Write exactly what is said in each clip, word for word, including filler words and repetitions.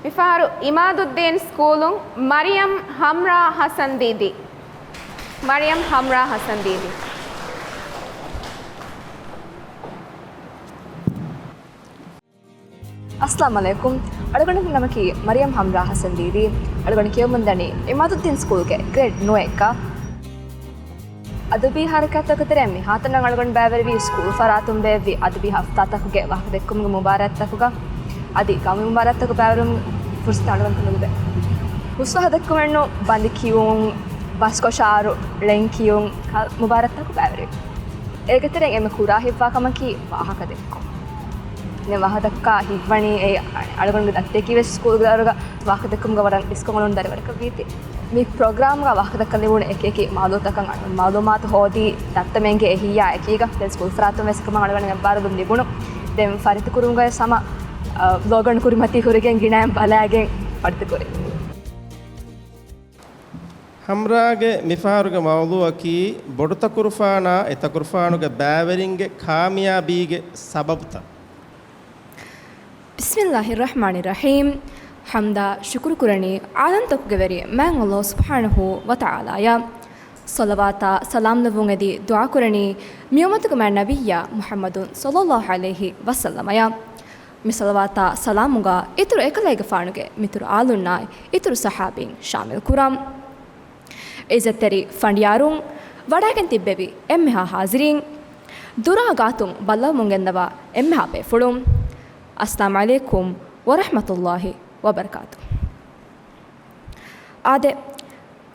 މިފަހަރު އިމާދުއްދީން ސްކޫލުން މަރިޔަމް ހަމްރާ ހަސަން ދީދީ. މަރިޔަމް ހަމްރާ ހަސަން ދީދީ. އައްސަލާމު ޢަލައިކުމް. އަޅުގަނޑުގެ ނަމަކީ މަރިޔަމް ހަމްރާ ހަސަން ދީދީ. އަޅުގަނޑު ކިޔަވަމުންދަނީ އިމާދުއްދީން ސްކޫލްގެ ގްރޭޑް ނުވައަށް. އަދަބީ ހަރަކާތްތަކުގެ ތެރެއިން މިހާތަނަށް އަޅުގަނޑު ބައިވެރިވީ ސްކޫލް ފަރާތުން ބޭއްވި އަދަބީ ހަފްތާތަކުގެ ވާހަކަދެއްކުމުގެ މުބާރާތްތަކުގަ. އަދި ގައުމީ މުބާރާތްތަކުގަ ބައިވެރިވުމުގެ ފުރުސަތު އަޅުގަނޑު ލިބޭ. ހުސް ވާހަކަދެއްކުމެއްނު، ބަނދި ކިޔުން، ބަސްކޮށާރު ޅެން ކިޔުން، މުބާރާތްތަކު ބައިވެރިވި. އޭގެ ތެރެއިން އެންމެ ކުރާ ހިތްވާ ކަމަކީ ވާހަކަދެއްކުން. ދެން ވާހަކަދައްކާ ހިތްވަނީ އެ އަޅުގަނޑުގެ ދަތިއަކީ ވެސް ސްކޫލްގެ ދައުރުގަ ވާހަކަދެއްކުމުގަ ވަރަށް އިސްކޮށް އުޅުނު ދަރިވަރަކަށް ވީތީ. މި ޕްރޮގްރާމްގަ ވާހަކަދައްކަން ލިބުނު އެކި އެކި މައުލޫއަތަކަށް މައުލޫމާތު ހޯދީ ދައްތަމެންގެ އެހީއާ އެކީގަ ދެން ސްކޫލް ފަރާތުން ވެސް އެކަމަށް އަޅުގަނޑު އެއްބާރުލުން ލިބުނު. ދެން ފަރިތި ކުރުމުގަ ވެސް ހަމަ، އަ، ވްލޮގަށް ކުރިމަތީ ހުރެގެން ގިނައިން ބަލައިގެން ފަރިތި ކުރި. ހަމްރާގެ މިފަހަރުގެ މައުޟޫއަކީ ބޮޑު ތަކުރުފާނާ އެ ތަކުރުފާނުގެ ބައިވެރިންގެ ކާމިޔާބީގެ ސަބަބުތައް. ބިސްމިއްލާހިއްރަޙްމާނިއްރަޙީމް. ޙަމްދާ ޝުކުރު ކުރަނީ ޢާލަމްތަކުގެ ވެރި މާތް ﷲ ސުބްޙާނަހޫ ވަތަޢާލާއަ. ޞަލަވާތާ ސަލާމް ލެއްވުން އެދި ދުޢާ ކުރަނީ މި އުއްމަތުގެ މާތް ނަބިއްޔާ މުޙައްމަދު ޞައްލައްލާހު ޢަލައިހި ވަސައްލަމައަ. މި ޞަލަވާތާ ސަލާމުގަ އިތުރު އެކަލޭގެފާނުގެ މިތުރު އާލުންނާއި އިތުރު ޞަޙާބީން ޝާމިލް ކުރަން. ޢިއްޒަތްތެރި ފަނޑިޔާރުން، ވަޑައިގެން ތިއްބެވި އެންމެހާ ޙާޟިރީން، ދުރާ ގާތުން ބައްލަވަމުން ގެންދަވާ އެންމެހާ ބޭފުޅުން، އައްސަލާމު ޢަލައިކުމް ވަރަޙްމަތުﷲި ވަބަރަކާތު. އާދެ،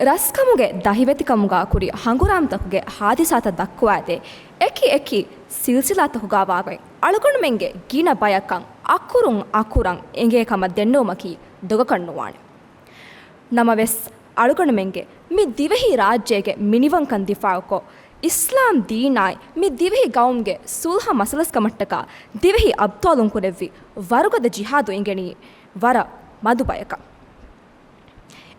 ރަސްކަމުގެ ދަހިވެތިކަމުގަ ކުރި ހަނގުރާމަތަކުގެ ޙާދިސާތައް ދައްކުވާދޭ އެކި އެކި ސިލްސިލާތަކުގަ ވާގޮތް އަޅުގަނޑުމެންގެ ގިނަ ބަޔަކަށް އަކުރުން އަކުރަށް އެނގޭ ކަމަށް ދެންނެވުމަކީ ދޮގަކަށް ނުވާނެ. ނަމަވެސް، އަޅުގަނޑުމެންގެ މި ދިވެހި ރާއްޖޭގެ މިނިވަންކަން ދިފާޢުކޮށް، އިސްލާމް ދީނާއި މި ދިވެހި ގައުމުގެ ޞުލްޙަ މަސައްކަތްކަމަށްޓަކާ ދިވެހި އަބްޠާލުން ކުރެއްވި ވަރުގަދަ ޖިހާދު އިނގެނީ ވަރަށް މަދު ބަޔަކަށް.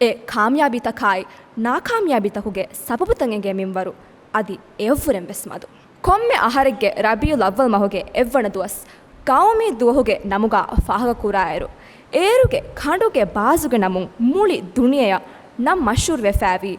އެ ކާމިޔާބީތަކާއި ނާކާމިޔާބީތަކުގެ ސަބަބުތައް އެނގޭ މިންވަރު އަދި އެއަށްވުރެން ވެސް މަދު. ކޮންމެ އަހަރެއްގެ ރަބީޢުލް އައްވަލް މަހުގެ އެއްވަނަ ދުވަސް ގައުމީ ދުވަހުގެ ނަމުގަ ފާހަގަކުރާއިރު، އޭރުގެ ކަނޑުގެ ބާޒުގެ ނަމުން މުޅި ދުނިޔެއަށް ނަން މަޝްހޫރުވެފައިވީ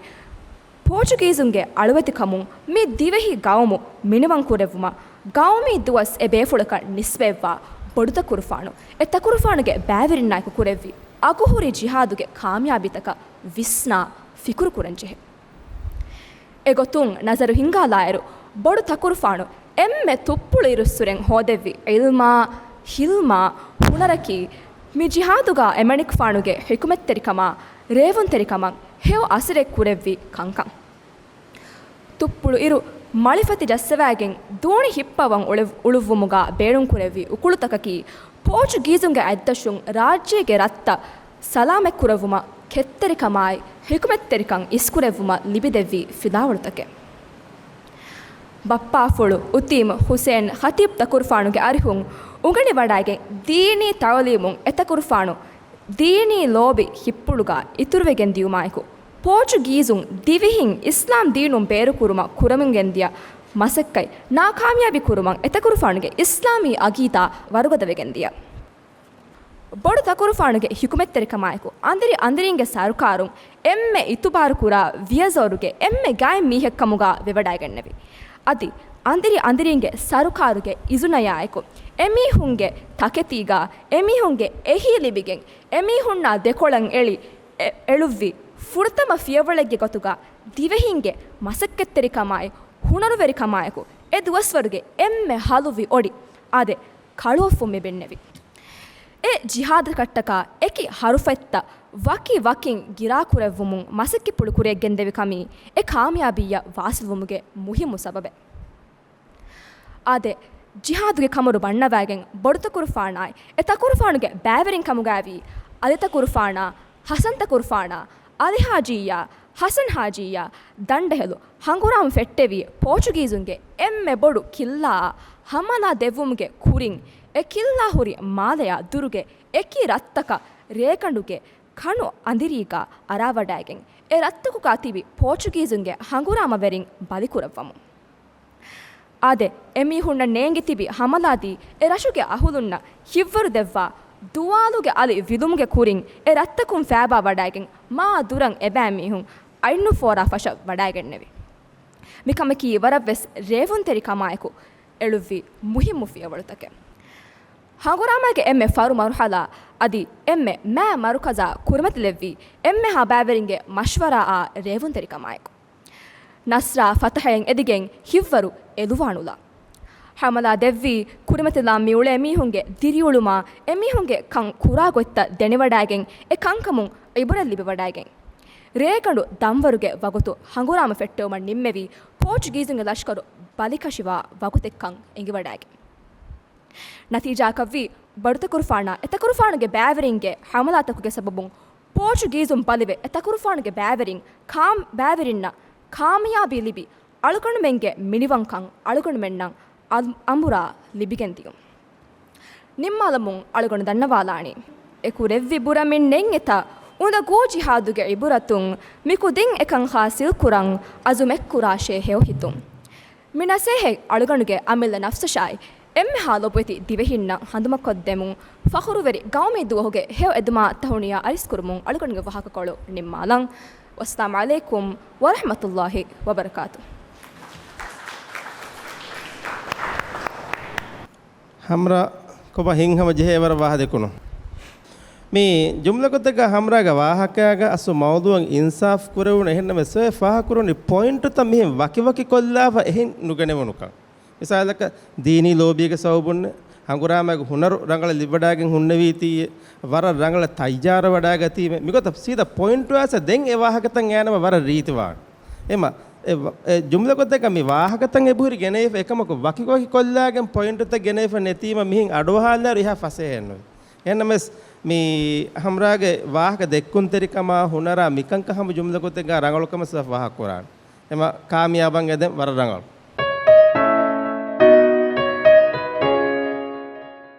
ޕޯޗުގީޒުންގެ އަޅުވެތިކަމުން މި ދިވެހި ގައުމު މިނިވަންކުރެއްވުމަށް ގައުމީ ދުވަސް އެ ބޭފުޅަކަށް ނިސްބަތްވާ ބޮޑު ތަކުރުފާނު، އެ ތަކުރުފާނުގެ ބައިވެރިންނާއެކު ކުރެއްވި އަގުހުރި ޖިހާދުގެ ކާމިޔާބީތަކަށް ވިސްނާ ފިކުރު ކުރަންޖެހޭ. އެގޮތުން ނަޒަރު ހިންގާލާއިރު، ބޮޑު ތަކުރުފާނު އެންމެ ތުއްޕުޅު އިރުއްސުރެން ހޯދެއްވި ޢިލްމާ، ޙިލްމާ، ހުނަރަކީ މި ޖިހާދުގަ އެމަނިކުފާނުގެ ޙިކުމަތްތެރިކަމާ، ރޭވުންތެރިކަމަށް ހެޔޮ އަސަރެއް ކުރެއްވި ކަންކަން. ތުއްޕުޅު އިރު މަޅިފަތި ޖައްސަވައިގެން ދޫނި ހިއްޕަވަން އުޅެ-، އުޅުއްވުމުގަ ބޭނުންކުރެއްވި އުކުޅުތަކަކީ، ޕޯޗުގީޒުންގެ އަތްދަށުން ރާއްޖޭގެ ރަށްތައް ސަލާމަތްކުރެއްވުމަށް ކެތްތެރިކަމާއި ޙިކުމަތްތެރިކަން އިސްކުރެއްވުމަށް ލިބިދެއްވި ފިލާވަޅުތަކެއް. ބައްޕާފުޅު އުތީމް ޙުސައިން ޚަތީބް ތަކުރުފާނުގެ އަރިހުން އުނގެނިވަޑައިގެން ދީނީ ތަޢުލީމުން އެ ތަކުރުފާނު ދީނީ ލޯބި ހިތްޕުޅުގަ އިތުރުވެގެން ދިޔުމާއެކު، ޕޯޗުގީޒުން ދިވެހިން އިސްލާމް ދީނުން ބޭރުކުރުމަށް ކުރަމުންގެންދިޔަ މަސައްކަތް ނާކާމިޔާބީ ކުރުމަށް އެތަކުރުފާނުގެ އިސްލާމީ އަގީދާ ވަރުގަދަވެގެންދިޔަ. ބޮޑު ތަކުރުފާނުގެ ޙިކުމަތްތެރިކަމާއެކު، އަނދިރި އަނދިރީންގެ ސަރުކާރުން އެންމެ އިތުބާރުކުރާ ވިޔަޒޯރުގެ އެންމެ ގާތް މީހެއްކަމުގަ ވެވަޑައިގެންނެވި. އަދި އަނދިރި އަނދިރީންގެ ސަރުކާރުގެ އިޒުނަޔާއެކު، އެމީހުންގެ ތަކެތީގަ އެމީހުންގެ އެހީ ލިބިގެން، އެމީހުންނާ ދެކޮޅަށް އެޅި، އެ-، އެޅުއްވި ފުރަތަމަ ފިޔަވަޅެއްގެ ގޮތުގަ ދިވެހިންގެ މަސައްކަތްތެރިކަމާއި ހުނަރުވެރިކަމާއެކު އެ ދުވަސްވަރުގެ އެންމެ ހަލުވި އޮޑި އާދެ، ކަޅުއޮށްފުން މި ބިންނެވި. އެ ޖިހާދަކަށްޓަކާ އެކި ހަރުފަތްތައް ވަކި ވަކިން ގިރާކުރެއްވުމުން މަސައްކަތްޕުޅު ކުރިއަށްގެންދެވި ކަމީ އެ ކާމިޔާބީއަށް ވާސިލްވުމުގެ މުހިއްމު ސަބަބެއް. އާދެ، ޖިހާދުގެ ކަމަރު ބަންނަވައިގެން ބޮޑުތަކުރުފާނާއި އެ ތަކުރުފާނުގެ ބައިވެރިން ކަމުގައިވީ އަލި ތަކުރުފާނާ، ހަސަން ތަކުރުފާނާ، އަލި ހާޖީއާ، ހަސަން ހާޖީއާ ދަނޑެހެލު ހަނގުރާމަ ފެއްޓެވީ ޕޯޗުގީޒުންގެ އެންމެ ބޮޑު ކިއްލާއަށް ހަމަލާ ދެއްވުމުގެ ކުރިން، އެ ކިއްލާ ހުރި މާލެއާ ދުރުގެ އެކި ރަށްތަކަށް ރޭގަނޑުގެ ކަނު އަނދިރީގަ އަރާވަޑައިގެން، އެ ރަށްތަކުގަ ތިބި ޕޯޗުގީޒުންގެ ހަނގުރާމަވެރިން ބަލިކުރައްވަމުން. އާދެ، އެމީހުންނަށް ނޭނގި ތިބި ހަމަލާދީ، އެ ރަށުގެ އަހުލުންނަށް ހިއްވަރު ދެއްވާ ދުވާލުގެ އަލި ވިލުމުގެ ކުރިން އެ ރަށްތަކުން ފައިބާ ވަޑައިގެން މާ ދުރަށް އެބައިމީހުން އަތްނުފޯރާ ފަށަށް ވަޑައިގެންނެވި. މިކަމަކީ ވަރަށްވެސް ރޭވުންތެރި ކަމާއެކު އެޅުއްވި މުހިއްމު ފިޔަވަޅުތަކެއް. ހަނގުރާމައިގެ އެންމެ ފަރު މަރުހަލާ އަދި އެންމެ މާ މަރުކަޒާ ކުރިމަތިލެއްވީ އެންމެހާ ބައިވެރިންގެ މަޝްވަރާއާ ރޭވުންތެރިކަމާއެކު. ނަސްރާ ފަތަހައިން އެދިގެން ހިތްވަރު އެލުވާނުލާ. ހަމަލާ ދެއްވީ ކުރިމަތިލާ މިއުޅޭ މީހުންގެ ދިރިއުޅުމާ އެމީހުންގެ ކަން ކުރާ ގޮތްތައް ދެނެވަޑައިގެން އެ ކަންކަމުން އިބުރަތް ލިބިވަޑައިގެން. ރޭގަނޑު ދަންވަރުގެ ވަގުތު ހަނގުރާމަ ފެއްޓެވުމަށް ނިންމެވީ ޕޯޗުގީޒުންގެ ލަޝްކަރު ބަލިކަށިވާ ވަގުތެއްކަން އެނގިވަޑައިގެން. ނަތީޖާއަކަށްވީ ބަޑުތަކުރުފާނާ އެތަކުރުފާނުގެ ބައިވެރިންގެ ހަމަލާތަކުގެ ސަބަބުން ޕޯޗުގީޒުން ބަލިވެ އެތަކުރުފާނުގެ ބައިވެރިން ކާ-، ބައިވެރިންނަށް ކާމިޔާބީ ލިބި އަޅުގަނޑުމެންގެ މިނިވަންކަން އަޅުގަނޑުމެންނަށް އަ-، އަނބުރާ ލިބިގެން ދިޔުން. ނިންމާލަމުން އަޅުގަނޑު ދަންނަވާލާނީ. އެ ކުރެއްވި ބުރަމިން ނެތް އެތައް އުނދަގޫ ޖިހާދުގެ އިބުރަތުން މިކުދިން އެކަން ހާސިލް ކުރަން އަޒުމެއް ކުރާށޭ ހެޔޮ ހިތުން. މި ނަސޭހަތް އަޅުގަނޑުގެ އަމިއްލަ ނަފްސަށާއި އެންމެހާ ލޮބުވެތި ދިވެހިންނަށް ހަނދުމަކޮށްދެމުން ފަޚުރުވެރި ގައުމީ ދުވަހުގެ ހެޔޮ އެދުމާ ތަހުނިޔާ އަރިސްކުރުމުން އަޅުގަނޑުގެ ވާހަކަކޮޅު ނިންމާލަން. ވައްސަލާމް ޢަލައިކުމް ވަރަޙްމަތުﷲި ވަބަރަކާތު. ހަމްރާ ކޮބާ ހިތްހަމަ ޖެހޭ ވަރަށް ވާހަކަ ދެކުނު. މި ޖުމްލަކޮށްދެއްގަ ހަމްރާގެ ވާހަކައިގަ އަސްލު މައުޟޫއަށް އިންސާފް ކުރެވުނު އެހެންނަމަވެސް އެ ފާހަގަކުރަނީ ޕޮއިންޓުތައް މިހެން ވަކިވަކި ކޮށްލާފަ އެހެން ނުގެނެވުނުކަން. މިސާލަކަށް ދީނީ ލޯބީގެ ސަބަބުން ހަނގުރާމައިގެ ހުނަރު ރަނގަޅަށް ލިބިވަޑައިގެން ހުންނެވީތީ ވަރަށް ރަނގަޅަށް ތައްޔާރު ވަޑައިގަތީމެ މިގޮތަށް ސީދާ ޕޮއިންޓު އައިސް ދެން އެ ވާހަކަތައް އޭނަމަ ވަރަށް ރީތިވާނެ. އެމަ، އެ ވ-، އެ ޖުމްލަކޮށްދެއްގަ މި ވާހަކަތައް އެބަހުރި ގެނެވިފަ އެކަމަކު ވަކިވަކި ކޮށްލާގެން ޕޮއިންޓުތައް ގެނެވިފަ ނެތީމަ މިހެން އަޑުއަހާލާއިރު އެހާ ފަސޭހައެއްނުވޭ. އެހެންނަމަވެސް މި ހަމްރާގެ ވާހަކަ ދެއްކުންތެރިކަމާ ހުނަރާ މިކަންކަން ހަމަ ޖުމްލަކޮށްދެއްގަ ރަނގަޅުކަމަށް ސިފަ ފާހަގަކުރާނެ. އެމަ ކާމިޔާބަށް އެދެން ވަރަށް ރަނގަޅު.